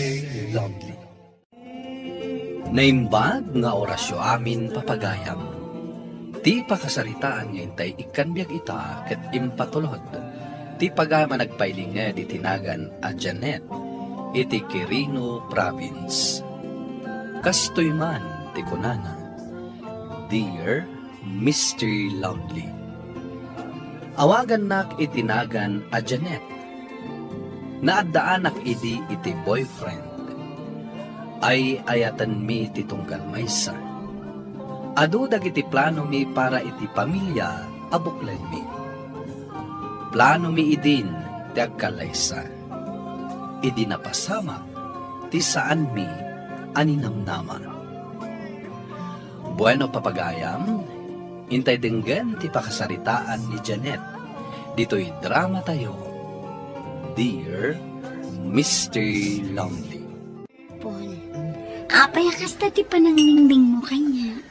Lonely. Naimbag nga orasyo amin, papagayam. Ti pakasaritaan nga intay ikkan biag ita ket impatulod ti pagayam a nagpailinged iti nagan a Janet iti Quirino Province. Kastoy man ti kunana, Dear Mister Lonely. Awagannak iti nagan a Janet. Naaddaanak idi iti boyfriend. Ay-ayatenmi ti tunggal maysa. Adu dagiti planomi para iti pamilia a buklenmi. Planomi idin ti agkallaysa. Idi napasamak ti saanmi a ninamnama. Bueno, papagayam, intay denggen ti pakasaritaan ni Janet ditoy dramatayo, Dear Mister Lonely. Paul, apay a kasta ti panangmingbingmo kaniak?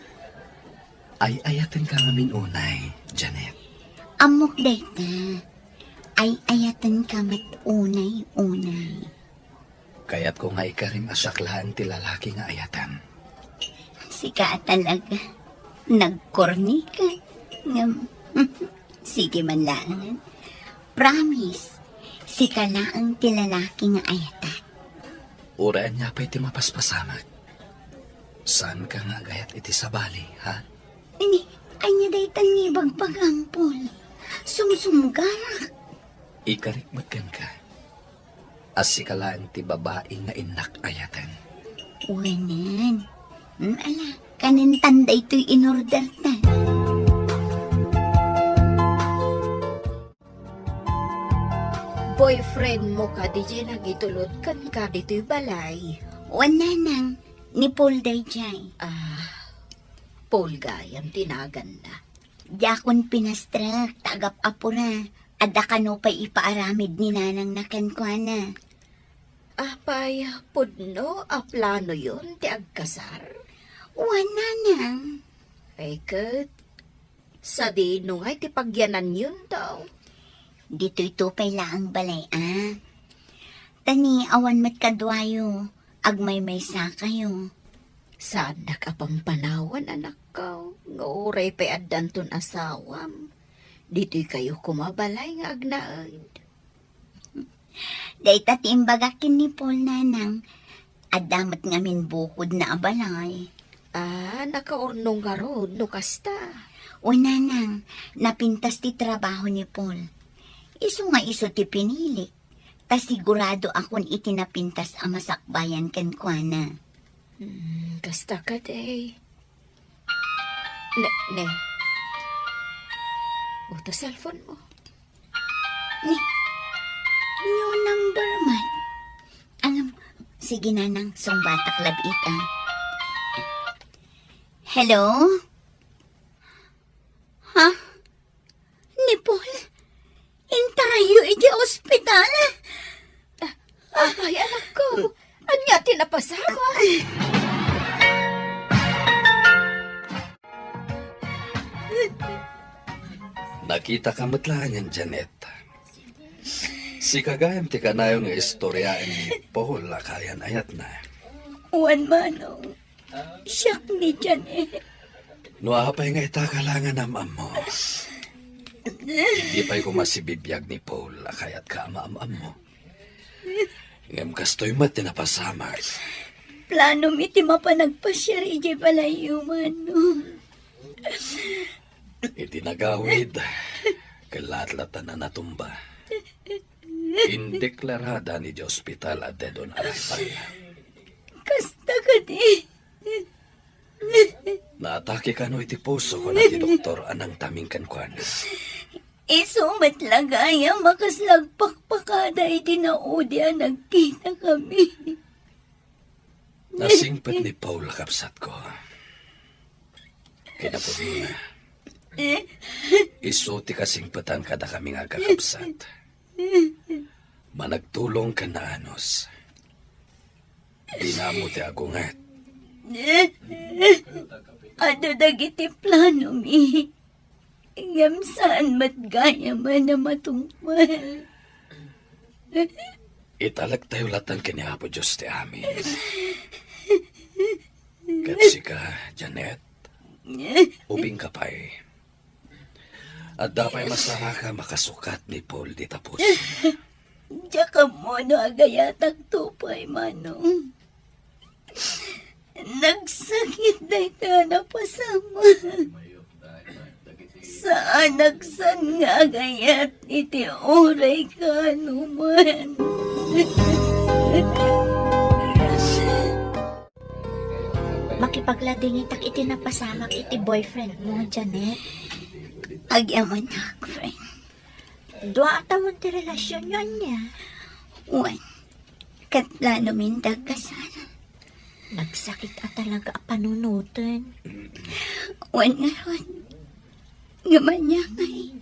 Ay-ayatenka ngamin unay, Janet. Ammok dayta. Ay-ayatenka met unay-unay. Kayatko nga ikarim a siak laeng ti lalaki nga ayaten. Sika a talaga. Nagkorni ka. Ngem, sige man laeng. Promise, sika laeng ti lalaki nga ayatek. Uray ania pay ti mapaspasamak. Saanka nga agayat iti sabali, ha? Ni, ania dayta nga ibagbagam, Paul? Sumsumgarak. Ikarik met kenka. A sika laeng ti babai nga innak ayaten. Wen. Hmm, ala, kanentan daytoy in-orderta. Boyfriend mo kadi diay nangitulod kenka ditoy balay? Wen, nanang, ni Paul daydiay. Ah, Paul gayam ti naganna. Diakon pinastrek ta agap-apura. Adda kano pay ipaaramid ni nanangna kenkuana. Apay, pudno a planoyon ti agkasar? Wen, nanang. Ay ket, sadino ngay ti pagyananyonto? Ditoyto pay laeng balay a. Ta ni awan met kaduayo, agmaymaysakayo. Saannak a pampanawan, anakko, nga uray pay addanton asawam. Ditoykayo koma balay nga agnaed. Dayta ti imbagak ken ni Paul, nanang. Adda met ngamin bukodna a balay. Ah, nakaurnong ngarud no kasta. O, nanang, napintas ti trabaho ni Paul. Isu nga isu ti pinili. Ta siguradoakon iti napintas a masakbayan kenkuana. Hmm, kasta kadi. Ne, ne. O, ta cellphone mo. Ni, new number man. Alam, sige, nanang, sungbatak labiit, ah. Hello? Ha? Ni Paul? Intarayyo iti ospital? Ah, ay, anakko, ania ti napasamak? Nakitaka met laengen, Janet. Sika gayam ti kanayon nga istoriaen ni Paul a kaayan-ayatna. Wen, manong. Siak ni Janet. No apay nga ita ka la nga am-ammo. Idi pay koma sibibiag ni Paul a kayatka a maam-ammo. Ngem kastoy met ti napasamak. Plano mi ti mapan agpasiar idiay balayyo, Manong. Iti nagawid, kellat latta a natumba. Indeklarada idiay ospital a dead on arrival. Kasta kadi. Naatake kano iti puso, kuna ti doktor a nangtaming kenkuana. Isu met la gayam a kasla agpakpakada iti naudi a nagkitakami. Nasingpet ni Paul a kabsatko. Kinapudnona, isu ti kasingpetan kadakami nga agkakabsat. Managtulong ken naanus. Dina ammo ti agunget. Adu dagiti planomi. Ngem saan met gayam a matungpal. Italektayo latta ken ni Apo Dios ti amin. Ket sika, Janet, ubingka pay. Adda pay masarakam a kasukat ni Paul dita puso. Diak ammo no agayatakto pay, Manong. Nagsakit dayta a napasamak. Saanak saan nga agayat iti uray kaano man. Makipagladingitak iti napasamak iti boyfriend mo, Janet. Agyamanak, friend. Dua a tawen ti relasionyo, ania? Wen, ket planomin ti agkasar. Nagsakit a talaga a panunoten. Wen ngarud, ngem ania ngay,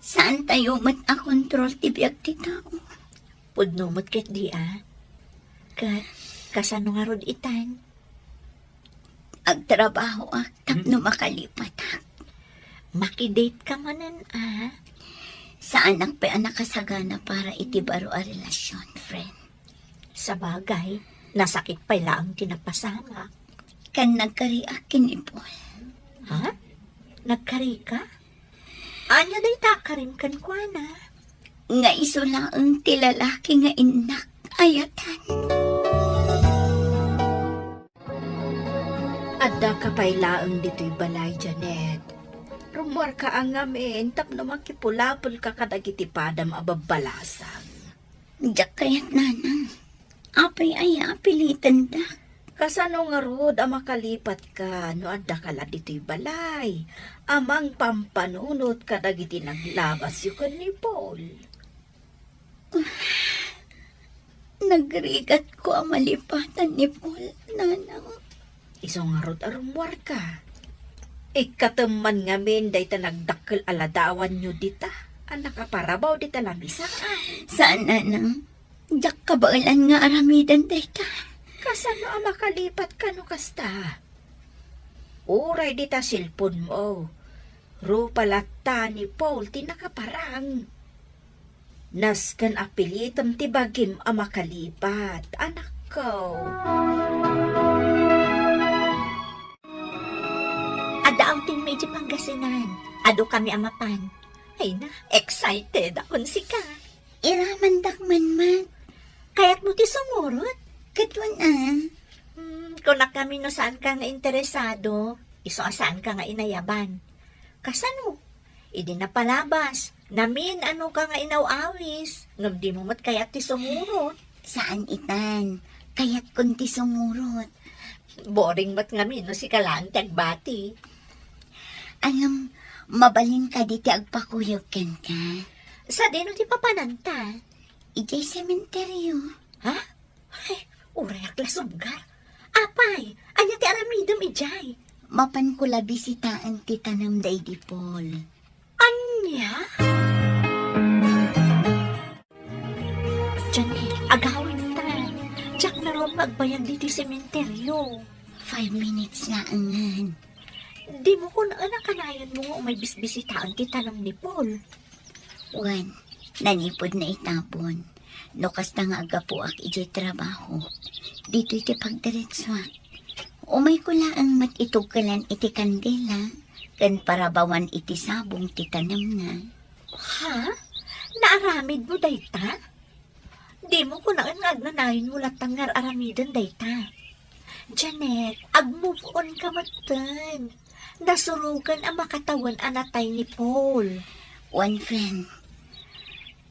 saantayo met a kontrol ti biag ti tao. Pudno met ketdi a. Ket kasano ngarud itan? Agtrabahoak tapno makalipatak. Makidate ka manen a? Saanak pay a nakasagana para iti baro a relasyon, friend. Sabagay, nasakit pay laeng ti napasamak. Ken nagkariak ken ni Paul. Ha? Nagkarika? Ania dayta a karim kenkuana? Nga isu laeng ti lalaki nga innak ayatan. Addaka pay laeng ditoy balay, Janet. Rummuarka a ngamin tapno makipulapolka kadagiti padam a babbalasang. Diak kayat, Nanang. Apay aya a pilitandak? Kasano ngarud a makalipatka no addaka la ditoy balay a mangpampanunot kadagiti naglabasyo ken ni Paul? Nagrigatko a malipatan ni Paul, Nanang. Isu ngarud a rummuarka. Ikkatem man ngamin dayta nagdakkel a ladawanyo dita a nakaparabaw dita lamisaan. Saan, Nanang. Diak kabaelan nga aramiden dayta. Kasano a makalipatka no kasta? Uray dita cellphone-mo, rupa latta ni Paul ti nakaparang. Nasken a pilitem ti bagim a makalipat, anakko. Adda outing mi idiay Pangasinan. Adukami a mapan. Ay na, excited akon sika. Iramandak man met. Kayatmo ti sumurot? Ket wen a. Hmm, kunak ngamin no saanka nga interesado. Isu a saanka nga inayaban. Kasano? Idi napalabas, namin-anoka nga inaw-awis, ngem dimo met kayat ti sumurot. Saan itan. Kayatkon ti sumurot. Boring met ngamin no sika laeng ti agbati. Ngem, mabalin kadi ti agpakuyog kenka? Sadino ti papananta? Idiay sementeryo. Ha? Ay, urayak la subgar. Apay, ania ti aramidem idiay? Mapanko la bisitaen ti tanem da idi Paul. Ania? Janet, agawidta. Diak ngarud agbayag ditoy sementeryo. Five minutes laengen. Dimo kunaan a kanayon mo nga umay bisbisitaen ti tanem ni Paul. Wen, nanipud naitapon. No kasta nga aggapuak idiay trabaho, ditoy ti pagdiretsuak. Umayko laeng met itugkelan iti kandela ken parabawan iti sabong ti tanemna. Ha? Naaramidmo dayta? Dimo kunaen nga agnanayon mo latta nga ar-aramiden dayta. Janet, ag-move on ka metten. Nasuroken a makatawen a natay ni Paul. Wen, friend,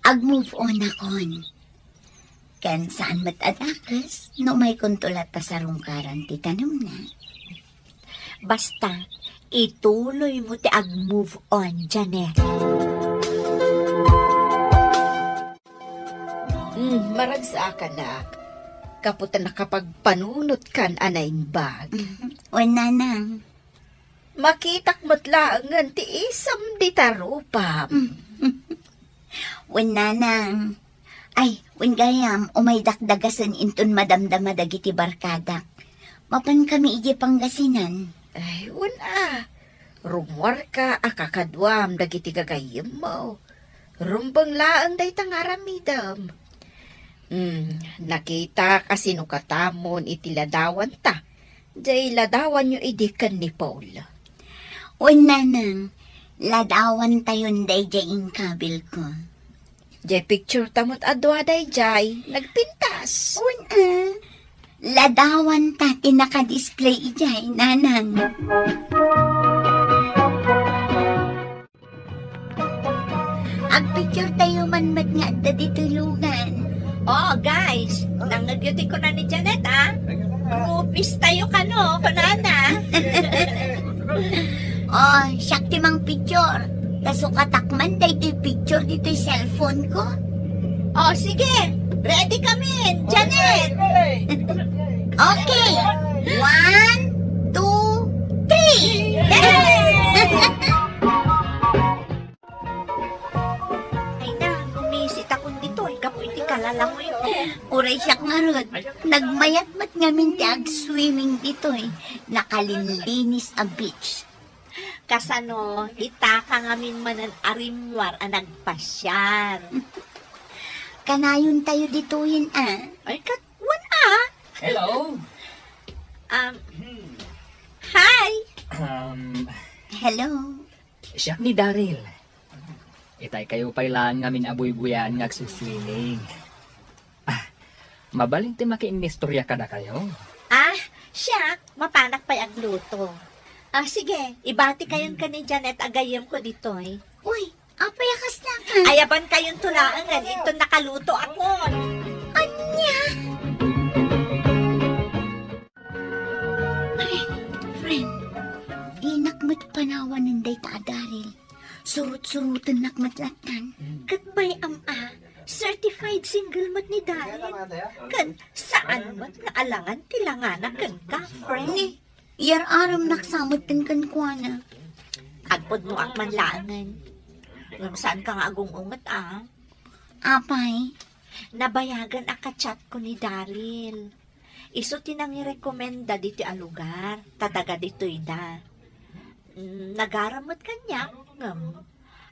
ag-move on akon. Ken saan met a dakes no umaykonto latta sarungkaran ti tanemna. Basta, ituloy mo ti ag-move on, Janet. Mm, maragsaak, anak. Gapu ta nakapagpanunotkan a naimbag. Wen, nanang. Makitak met laengen ti isam dita rupam. Wen, nanang. Ay, wen gayam, umaydak dagasen inton madamdama dagiti barkadak. Mapankami idiay Pangasinan. Ay, wen a. Rummuarka a kakaduam dagiti gagayyemmo. Rumbeng laeng dayta nga aramidem. Hmm, nakitak a sinukatamon iti ladawanta. Jay ladawanyo idi ken ni Paul. Wen, nanang, ladawantayon dayjay inkabilko. Jay picture ta met a dua dayjay, nagpintas. Wen a, ladawanta ti nakadisplay idiay, nanang. Agpicture tayo man met nga adda ditoy lugan. Oh, guys, nangngegyo ti kuna ni Janet, ah. Groupies tayo kano, kunana. Oh, siak ti mangpicture. Ta sukatak man daytoy picture ditoy cellphone ko. Oh, sige. Ready kami, Janet. Okay. One, two, three. Ay na, gumisit akon ditoy, gapu iti kalalangoy ko. Uray siak ngarud, nagmayat met ngamin ti ag-swimming ditoy, nakalinlinis a beach. Kasano, itaka ngamin manen a rimmuar a nagpasiar. Kanayon tayo ditoyen, ah. Ay, ket, wen, ah. Hello. Um, hi. Um, Hello. Siak ni Daryl. Itay kayo pay laeng ngamin a buybuyaan nga agsuswimming. Ah, mabalin ti makiinnistorya kadakayo? Ah, siak, mapanak pay agluto. Ah, sige, ibati kayon ken ni Janet a gayyemko ditoy. Uy, apay a kasla ka? Ayaban kayon to laeng, inton nakaluto akon. Ania? Ay, friend, dinak met panawanen dayta a Daryl. Surut-surutennak met lattan. Ket bay-am a, certified single met ni Daryl. Ket saan met nga alangan ti langana kenka, friend. Ni, yar-aremnak sa metten kenkuana. Agpudnoak man laengen. Ngem saanka nga agung-unget a. Apay? Nabayagen a ka-chatko ni Daryl. Isu ti nangirekomenda ditoy a lugar, ta taga ditoyda. Mm, nagaram met kaniak, ngem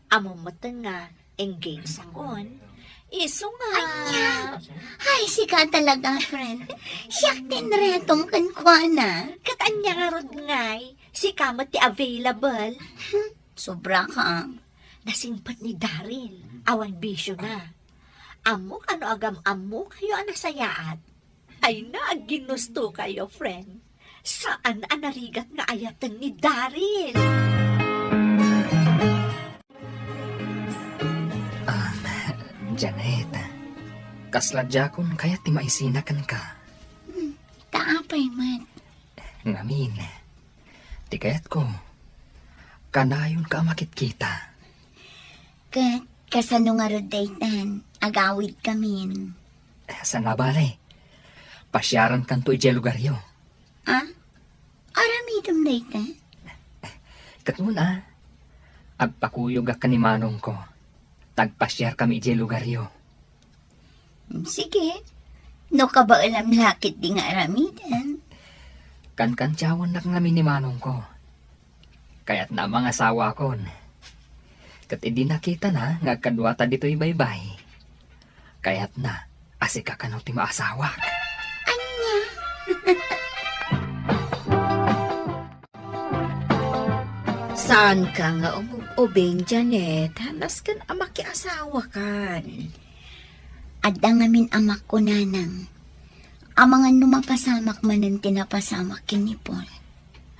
ammom metten nga engaged akon. Isu nga. Ania? Ay, sika talaga, friend. Siak ti inretom kenkuana. Ket ania ngarud ngay, sika met ti available. Hmm, sobra ka. Nasingpet ni Daryl, awan bisio na. Ammok a no agam-ammo kayo a nasayaat. Ay na, agginusto kayo, friend. Saan a narigat nga ayaten ni Daryl. Um, Janet, kasla diakon kayat ti maisina kenka. Hmm, ta apay met? Ngamin, ti kayatko, kanayonka a makitkita. Ket kasano ngarud daytan? Agawidkamin. Saan a bale, pasiarankanto idiay lugaryo. Ah? Aramidem dayta? Ket una, agpakuyogak ken ni manongko. Tagpasiarkami idiay lugaryo. Sige. No kabaelam la ketdi nga aramiden. Kankantiawennak ngamin ni manongko. Kayatna a mangasawakon. Ket idi nakitana nga agkaduata ditoy baybay, kayatna a sika kano ti maasawak. Ania? Saanka nga umub-ubing, Janet. Hanas ken a makiasawakan. Adda ngamin amakko, nanang. Amangan no mapasamak manen ti napasamak ken ni Paul.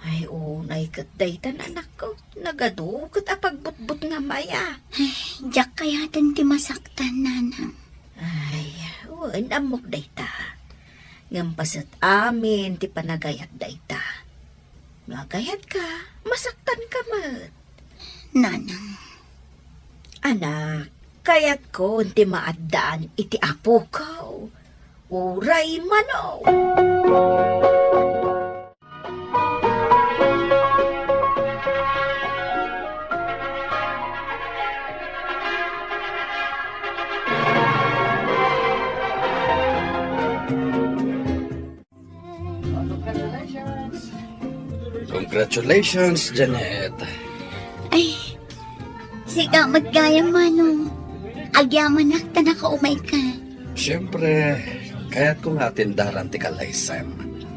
Ay, unay ket dayta, anakko. Nagadu ket apagbutbutngam aya. Ay, diak kayaten ti masaktan, nanang. Ay, wen, ammok dayta. Ngem paset amin ti panagayat dayta. No agayatka, masaktanka met. Nanang. Anak, kayatko ti maaddaan iti apoko. Uray mano. Congratulations, Janet. Ay, sika met gayam, Manong. Agyamanak ta nakaumayka. Siyempre, kayatko nga atendaran ti kalaysem.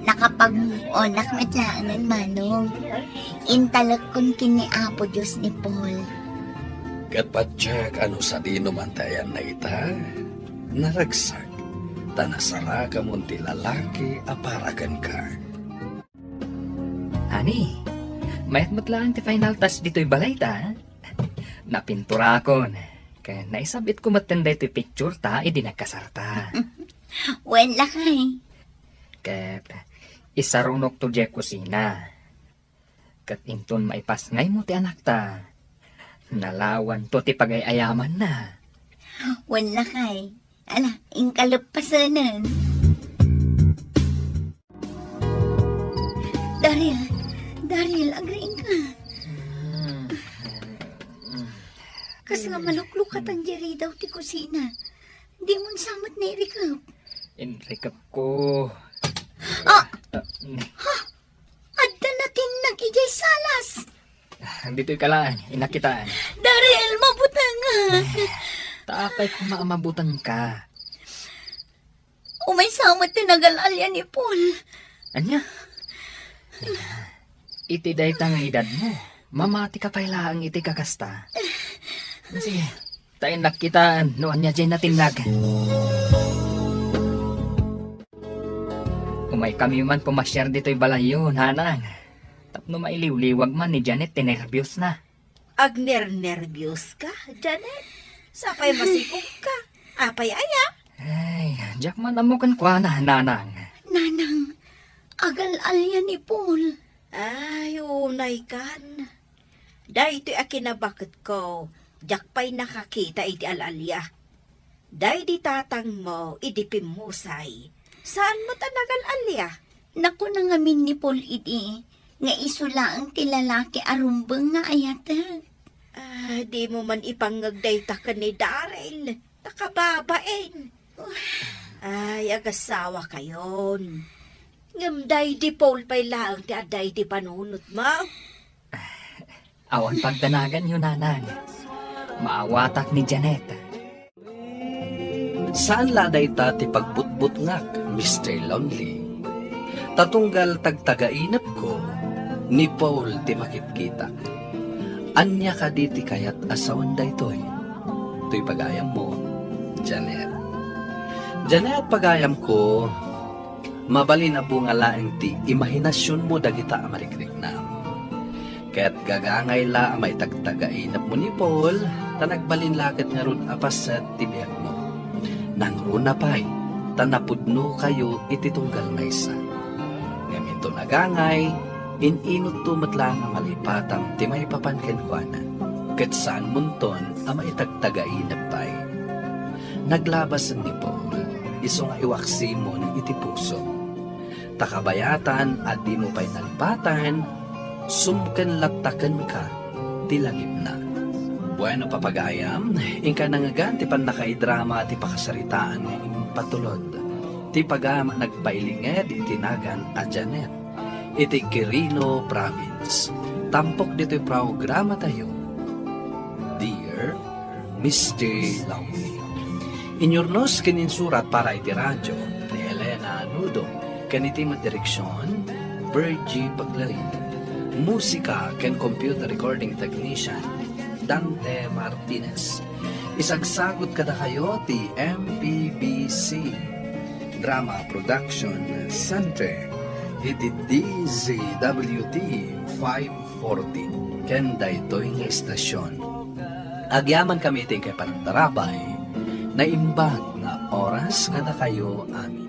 Nakapag-move on-ak met laengen, Manong. Intalekkon ken ni Apo Dios ni Paul. Ket patiek a no sadino man ti ayanna ita, naragsak, ta nasarakamon ti lalaki a para kenka. Ani, mayat met laeng ti final touch ditoy balayta. Napinturakon, ken naisab-itko metten daytoy picture ta idi nagkasarta. Wen lakay. Ket isarunokto diay kusina. Ket inton maipasngaymo ti anakta, nalawanto ti pagay-ayamanna. Wen lakay. Ala, inka leppasenen. Daryl, Daryl, agriingka. Kasla maluklukatan diay ridaw ti kusina. Dimon sa met nairikep. Inrikepko. Ah! Ah, mm. Ha? Adda natinnag idiay salas. Ah, ditoyka laeng, innak kitaen. Daryl, mabutengak. Ta apay koma a mabutengka? Umaysa met ti nagal-alia ni Paul. Ania? Iti dayta nga edadmo, mamatika pay laeng iti kakasta. Sige, ta innak kitaen no ania diay natinnag. Umaykami man pumasiar ditoy balayyo, nanang. Tapno mailiwliwag man ni Janet ti nerbiosna. Agnernerbios ka, Janet? Sapay masikog ka. Apay aya? Ay, diak man ammo kenkuana, nanang. Nanang, agal-alia ni Paul. Ay, unay kan. Daytoy a kinabaketko, diak pay nakakita iti al-alia. Daydi tatangmo idi pimmusay, saan met a nagal-alia? Nakuna ngamin ni Paul idi nga isu laeng ti lalaki a rumbeng nga ayatek. Ah, dimo man ipangngeg dayta ken ni Daryl, ta kababain. Ay, agasawakayon. Ngem daydi Paul pay laeng ti adda iti panunotmo. Awan pagdanaganyo, nanang. Maawatak ni Janet. Saan la dayta ti pagbutbutngak, Mister Lonely. Ta tunggal tagtagainepko, ni Paul ti makitkitak. Ania kadi ti kayat a sawen daytoy? Toy pagayammo, Janet. Janet, pagayamko, mabalin a bunga laeng ti imahinasionmo dagita a marikriknam. Ket gagangay la a maitagtagainepmo ni Paul, ta nagbalin la ket ngarud a paset ti biagmo. Nangruna pay, ta napudnokayo iti tunggal maysa. Ngem inton agangay, in-inutto met laeng a malipatam ti maipapan kenkuana, ket saanmonton a maitagtagainep pay. Naglabasen ni Paul, isu nga iwaksimon iti puso. Ta kabayatan a dimo pay nalipatan, sumken latta kenka ti lagipna. Bueno, papagayam, inka nangngegan ti pannakaidrama ti pakasaritaan nga impatulod ti pagayam a nagpailinged iti nagan a Janet iti Quirino Province. Tampok ditoy programatayo, Dear Mister Lonely. Inyurnos ken insurat para iti radio ni Elena Nudo, ken iti met direksion, Virgie Paglain. Musika ken computer recording technician, Dante Martinez. Isagsagut kadakayo ti M P B C Drama Production Center iti D Z W T five forty ken daytoy nga istasyon. Agyamankami iti inkay panagtarabay. Naimbag nga oras kadakayo amin.